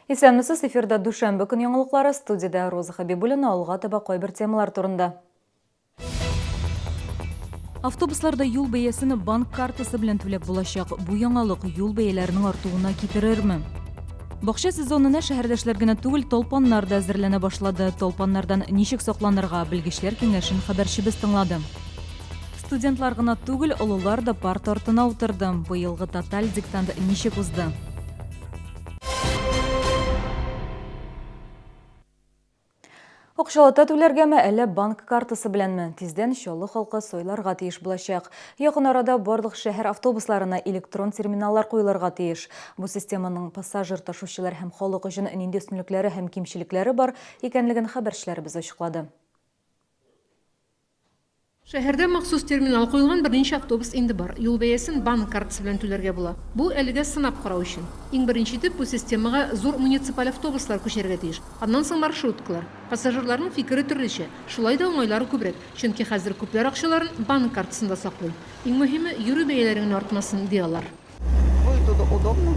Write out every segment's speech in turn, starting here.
Исәнмесез, эфирда дүшәмбе көн яңалыклары, студиядә Роза Хәбибуллина, алга таба кайбер темалар турында. Автобусларда юл бәясен банк картасы белән түләп булачак. Бу яңалык юл бәяләренең артуына китерерме? Бакча сезонына шәһәрдәшләр генә түгел, талпаннар да әзерләнә башлады. Талпаннардан ничек сакланырга, белгечләр киңәшен хәбәрчебез тыңлады. Студентлар гына түгел, олылар да парта артына утырды. Быелгы тоталь диктант ничек узды? Акчалата түләргәме, әллә банк картасы беләнме? Тиздән Чаллы халкы сайларга тиеш булачак. Якын арада барлык шәһәр автобусларына электрон терминаллар куелырга тиеш. Бу системаның пассажир ташучылар һәм халык өчен нинди өстенлекләре һәм кимчелекләре бар икәнлеген хәбәрчеләребез ачыклады. Шәһәрдә махсус терминал куелган берничә автобус инде бар. Юл бәясен банк картасы белән түләргә була. Бу, әлегә сынап карау өчен. Иң беренче итеп бу системага зур муниципаль автобуслар күчәргә тиеш. Аннан соң маршруткалар. Пассажирларның фикере төрлечә. Шулай да уңайлары күбрәк. Чөнки хәзер күпләр акчаларын банк картасында саклый. Иң мөһиме, йөрү бәяләре генә артмасын, ди алар. Будет удобно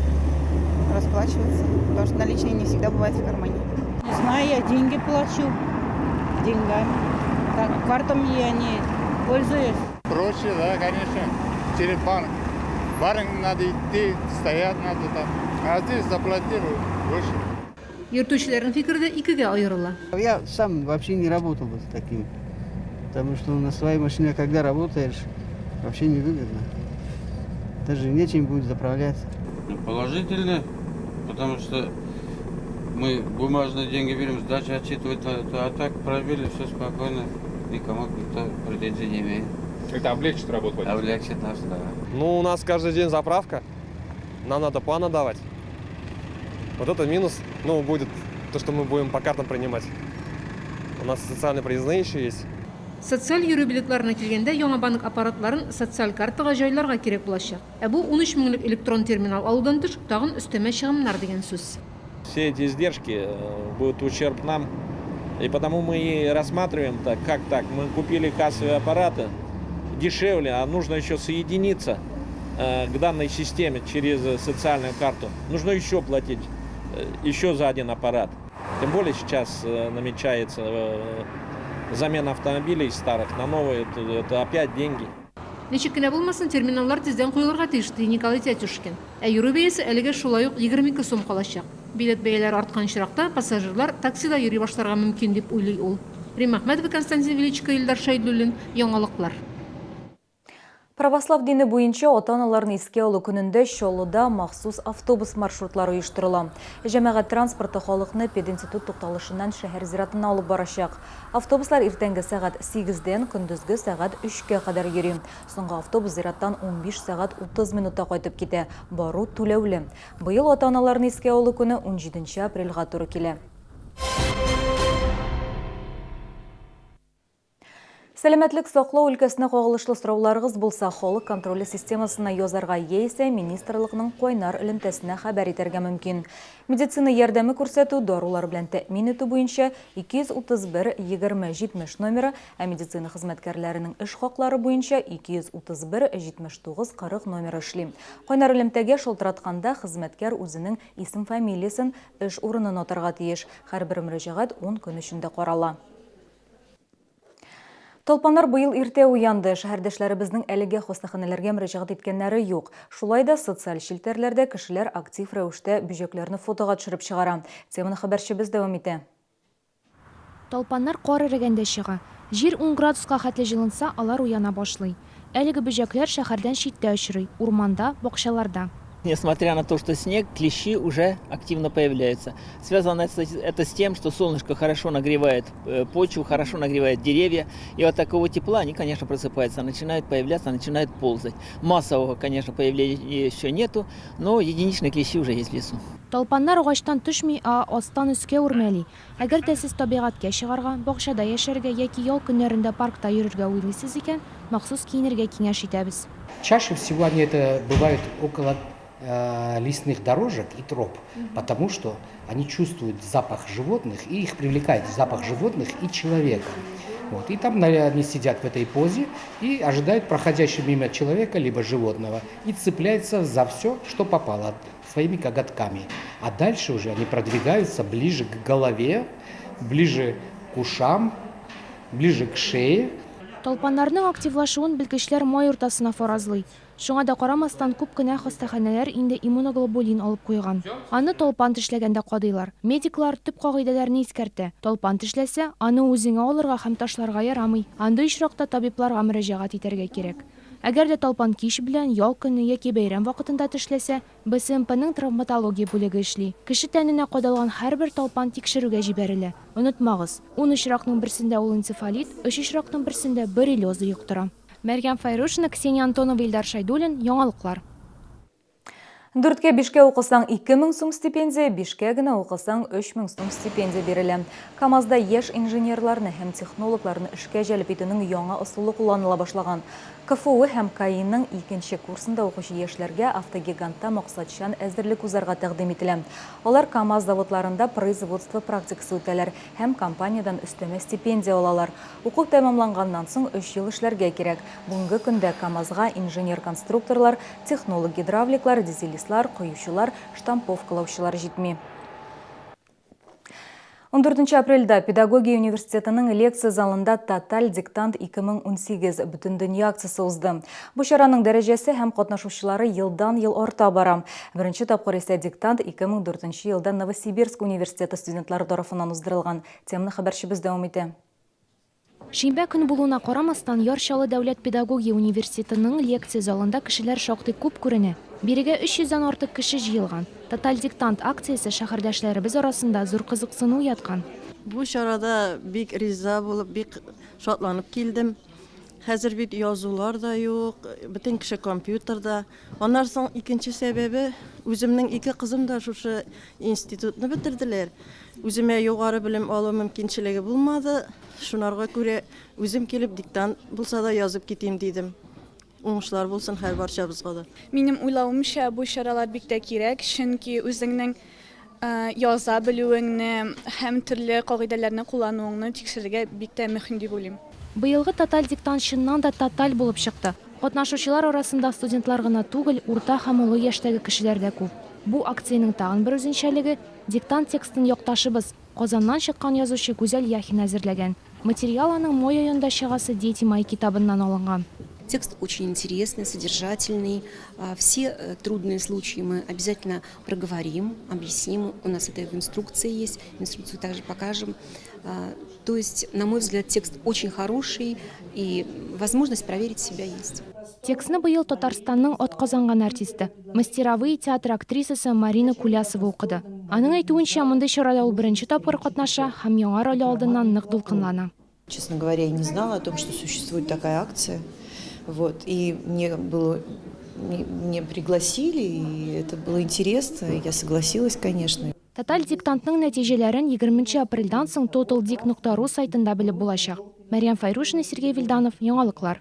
расплачиваться, потому что наличные не всегда бывает в кармане. Не знаю, я деньги плачу деньгами. Так, картами я не пользуюсь. Проще, да, конечно, через банк. Банк надо идти, стоять надо там. А здесь заплатил, вышел. Йөртүчеләрнең фикере дә икегә аерыла. Я сам вообще не работал бы с таким, потому что на своей машине, когда работаешь, вообще невыгодно. Даже нечем будет заправляться. Ну, положительно, потому что мы бумажные деньги берем, сдачу отчитывать надо, а так провели, все спокойно, никому никто претензий не имеет. Это облегчит работу водителя? Облегчит нас, да. Ну, у нас каждый день заправка, нам надо план отдавать. Вот это минус, ну, будет то, что мы будем по картам принимать. У нас социальные проездные еще есть. Социаль йөрү билетларына килгәндә, яңа банк аппаратларын социаль картага җайларга кирәк булачак. Ә бу 13 меңлек электрон терминал алудан тыш, тагын өстәмә чыгымнар дигән сүз. Все эти издержки будут ущерб нам. И потому мы и рассматриваем так, как так. Мы купили кассовые аппараты дешевле, а нужно еще соединиться к данной системе через социальную карту. Нужно еще платить, еще за один аппарат. Тем более сейчас намечается замена автомобилей старых на новые. Это опять деньги. Ничек кенә булмасын, терминаллар тиздән куелырга тиеш, ди Николай Тятюшкин. Ә йөрү бәясе әлегә шулай ук 22 сум калачак. Билет бәяләре арткан очракта, пассажирлар таксида йөри башларга мөмкин, дип уйлый ул. Римма Әхмәтова, Константин Величко, Илдар Шәйдуллин, Яңалыклар. Православ дине буенча ата-аналарны искә алу көнендә Чаллыда махсус автобус маршрутлары оештырыла. Җәмәгать транспорты халыкны пединститут тукталышыннан шәһәр зиратына алып барачак. Автобуслар иртәнге сәгать сигездән көндезге сәгать өчкә кадәр йөри. Соңгы автобус зираттан 15 сәгать 30 минутта кайтып китә. Бару түләүле. Быел ата-аналарны искә алу көне унҗиденче апрельгә туры килә. Сәламәтлек саклау өлкәсенә кагылышлы сорауларыгыз булса, халык контроле системасына язарга яисә министрлыкның кайнар элемтәсенә хәбәр итәргә мөмкин. Медицина ярдәме күрсәтү, дарулар белән тәэмин итү буенча 231 20 70 номеры, ә медицина хезмәткәрләренең эш хаклары буенча 231 79 40 номеры эшли. Кайнар элемтәгә шалтыратканда хезмәткәр үзенең исем-фамилиясен, эш урынын атарга тиеш. Һәрбер мөрәҗәгать ун көн эчендә карала. Талпаннар быел иртә уянды. Шәһәрдәшләребезнең әлегә хастаханәләргә мөрәҗәгать иткәннәре юк. Шулай да социаль челтәрләрдә кешеләр актив рәвештә бөҗәкләрне фотога төшереп чыгара. Теманы хәбәрчебез дәвам итә. Талпаннар кар эрегәндә чыга. Җир ун градуска хәтле җылынса, алар уяна башлый. Әлеге бөҗәкләр шәһәрдән читтә очрый, урманда, бакчаларда. Несмотря на то, что снег, клещи уже активно появляются. Связано это с тем, что солнышко хорошо нагревает э, почву, хорошо нагревает деревья. И от такого тепла они, конечно, просыпаются, начинают появляться, начинают ползать. Массового, конечно, появления еще нету, но единичные клещи уже есть в лесу. Талпаннар агачтан төшми, ә астан өскә үрмәли. Әгәр дә сез табигатькә чыгарга, бакчада яшәргә яки ял көннәрендә паркта йөрергә уйлыйсыз икән, махсус киенергә киңәш итәбез. Чаще всего они это бывают около э, лесных дорожек и троп, потому что они чувствуют запах животных и их привлекает запах животных и человека. Вот. И там они сидят в этой позе и ожидают проходящего мимо человека либо животного и цепляются за все, что попало, своими коготками. А дальше уже они продвигаются ближе к голове, ближе к ушам, ближе к шее. Талпаннарның активлашуын белгечләр май уртасына фаразлый. Шуңа да карамастан, күп кенә хастаханәләр инде иммуноглобулин алып куйган. Аны талпан тешләгәндә кадыйлар. Медиклар төп кагыйдәләрне искәртә, талпан тешләсә, аны үзеңә алырга һәм ташларга ярамый. Андый очракта табибларга мөрәҗәгать итәргә кирәк. Әгәр дә талпан кич белән, ял көне яки бәйрәм вакытында тешләсә, БСМПның травматология бүлеге эшли. Кеше тәненә кадалган һәрбер талпан тикшерүгә җибәрелә. Онытмагыз, ун очракның берсендә ул энцефалит, өч очракның берсендә боррелиоза йоктыра. Мәрьям Фәйрушина, Ксения Антонова, Илдар Шәйдуллин, Яңалыклар. Дүрткә бишкә укысаң 2000 сум стипендия, бишкә генә укысаң 3000 сум стипендия бирелә. КАМАЗда яшь инженерларны һәм технологларны эшкә җәлеп итүнең яңа ысулы кулланыла башлаган. КФУ һәм КАИның икенче курсында укучы яшьләргә автогигантта максатчан әзерлек узарга тәкъдим ителә. Алар КАМАЗ заводларында производство практикасы үтәләр һәм компаниядән өстәмә стипендия алалар. Уку тәмамланганнан соң өч ел эшләргә кирәк. Бүгенге көндә КАМАЗга инженер-конструкторлар, технолог-гидравликлар, дизелистлар, коючылар, штамповкалаучылар җитми. Ундүртенче апрельдә Педагогия университетының лекция залында Тоталь диктант 2018 бөтендөнья акциясе узды. Бу чараның дәрәҗәсе һәм катнашучылары елдан-ел арта бара. Беренче тапкыр исә диктант 2004 елда Новосибирск университеты студентлары тарафыннан уздырылган. Теманы хәбәрчебез дәвам итә. Шимбә көн булуына карамастан, Яр Чаллы дәүләт педагогия университетының лекция залында кешеләр шактый күп күренә. Бирегә 300 дән артык кеше җыелган. Тоталь диктант акциясе шәһәрдәшләребез арасында зур кызыксыну уяткан. Бу чарада бик риза булып, бик шатланып килдем. Хәзер бит язулар да юк, бөтен кеше компьютерда. Аннан соң икенче сәбәбе, үземнең ике кызым да шушы институтны бетерделәр. Үземә югары белем алу мөмкинчелеге булмады. Шунарга күрә үзем килеп диктант булса да язып китим дидем. Уңышлар булсын һәрбарчабызга да. Минем уйлавымча, бу чаралар бик тә кирәк, чөнки үзеңнең яза белүеңне һәм төрле кагыйдәләрне куллануыңны тикшерергә бик тә мөһим дип уйлыйм. Быелгы тоталь диктант чыннан да тоталь булып чыкты. Катнашучылар арасында студентлар гына түгел, урта һәм олы яшьтәге кешеләр дә күп. Бу акциянең тагын бер үзенчәлеге, диктант текстын якташыбыз, Казаннан чыккан язучы Гүзәл Яхина әзерләгән. Материал аның май аенда чыгасы Дети мои китабыннан алынган. Текст очень интересный, содержательный. Все трудные случаи мы обязательно проговорим, объясним. У нас это и в инструкции есть, инструкцию также покажем. То есть, на мой взгляд, текст очень хороший и возможность проверить себя есть. Текстны быел Татарстанның атказанган артисты, Мастеровые театры актрисасы Марина Кулясова укыды. Аның әйтүенчә, мондый чарада ул беренче тапкыр катнаша һәм яңа роле алдыннан нык дулкынлана. Честно говоря, я не знала о том, что существует такая акция. Вот. И мне было мне пригласили, и это было интересно, я согласилась, конечно. Тоталь диктантның нәтиҗәләрен 20 апрельдән соң totaldict.ru сайтында белеп булачак. Мәрьям Фәйрушина, Сергей Вильданов, Яңалыклар.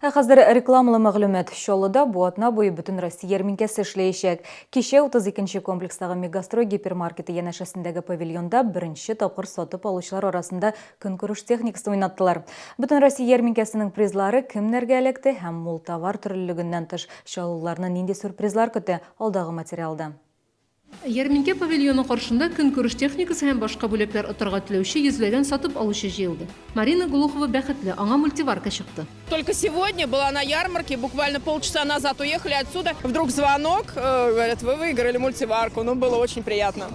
Ә хәзер рекламалы мәгълүмат. Чаллыда бу атна буе бөтен Россия ярминкәсе эшләячәк. Кичә 32 нче комплекстагы Мегастрой гипермаркеты янәшәсендәге павильонда беренче тапкыр сатып алучылар арасында көнкүреш техникасы уйнаттылар. Бөтен Россия ярминкәсенең призлары кемнәргә эләкте һәм мул товар төрлелегеннән тыш чаллыларны нинди сюрпризлар көтә, алдагы материалда. Ярминкә павильоны каршында көнкүреш техникасы һәм башка бүләкләр отарга теләүче йөзләгән сатып алучы җыелды. Марина Глухова бәхетле, аңа мультиварка чыкты. Только сегодня была на ярмарке, буквально полчаса назад уехали отсюда. Вдруг звонок, говорят, вы выиграли мультиварку. Ну, было очень приятно.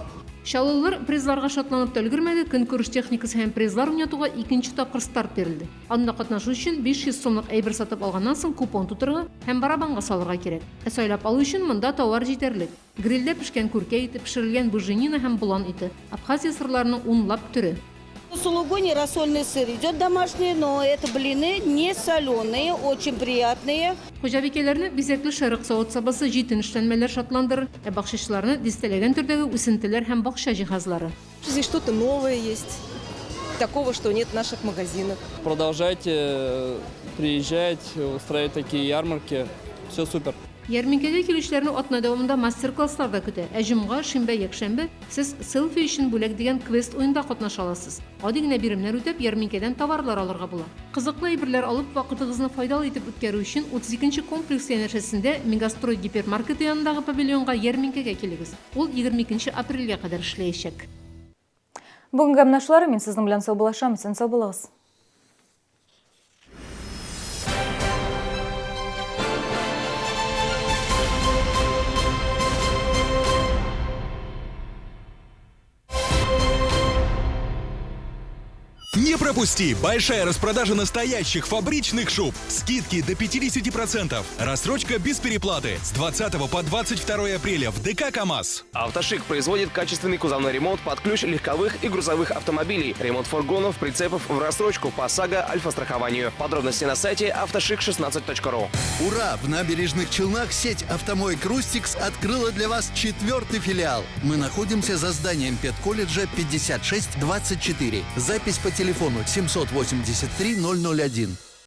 Чаллылар призларга шатланып та өлгермәде, көнкүреш техникасы һәм призлар уйнатуга икенче тапкыр старт бирелде. Анда катнашу өчен 500 сумлык әйбер сатып алганнан соң купон тутырырга һәм барабанга салырга кирәк. Ә сайлап алу өчен монда товар җитәрлек. Грильдә пешкән күркә ите, пешерелгән буженина һәм болан ите, Абхазия сырларының унлап төре. Сулугуни рассольный сыр идет домашний, но это блины не соленые, очень приятные. Хуҗабикәләрне бизәкле шәрык савыт-сабасы, җитен эшләнмәләр шатландырыр, ә бакчачыларны дистәләгән төрдәге үсентеләр һәм бакча җиһазлары. Здесь что-то новое есть, такого, что нет в наших магазинах. Продолжайте приезжать, устраивать такие ярмарки. Все супер. Ярминкәгә килүчеләрне атна дәвамында мастер-класслар да көтә. Ә җомга, шимбә, якшәмбе сез Селфи өчен бүләк дигән квест-уенда катнаша аласыз. Гади генә биремнәр үтәп, ярминкәдән товарлар алырга була. Кызыклы әйберләр алып, вакытыгызны файдалы итеп үткәрү өчен 32 нче комплекс янәшәсендә Мегастрой гипермаркеты янындагы павильонга ярминкәгә килегез. Ул 22 нче апрельгә кадәр эшләячәк. Бүгенгә менә шулар, мин сезнең белән саубуллашам, исән-сау булыгыз. Не пропусти! Большая распродажа настоящих фабричных шуб. Скидки до 50%. Рассрочка без переплаты. С 20 по 22 апреля в ДК «КамАЗ». «Автошик» производит качественный кузовной ремонт под ключ легковых и грузовых автомобилей. Ремонт фургонов, прицепов в рассрочку по ОСАГО альфа-страхованию. Подробности на сайте автошик16.ру. Ура! В Набережных Челнах сеть «Автомоек Рустикс» открыла для вас четвертый филиал. Мы находимся за зданием педколледжа 5624. Запись по телефону 783 001.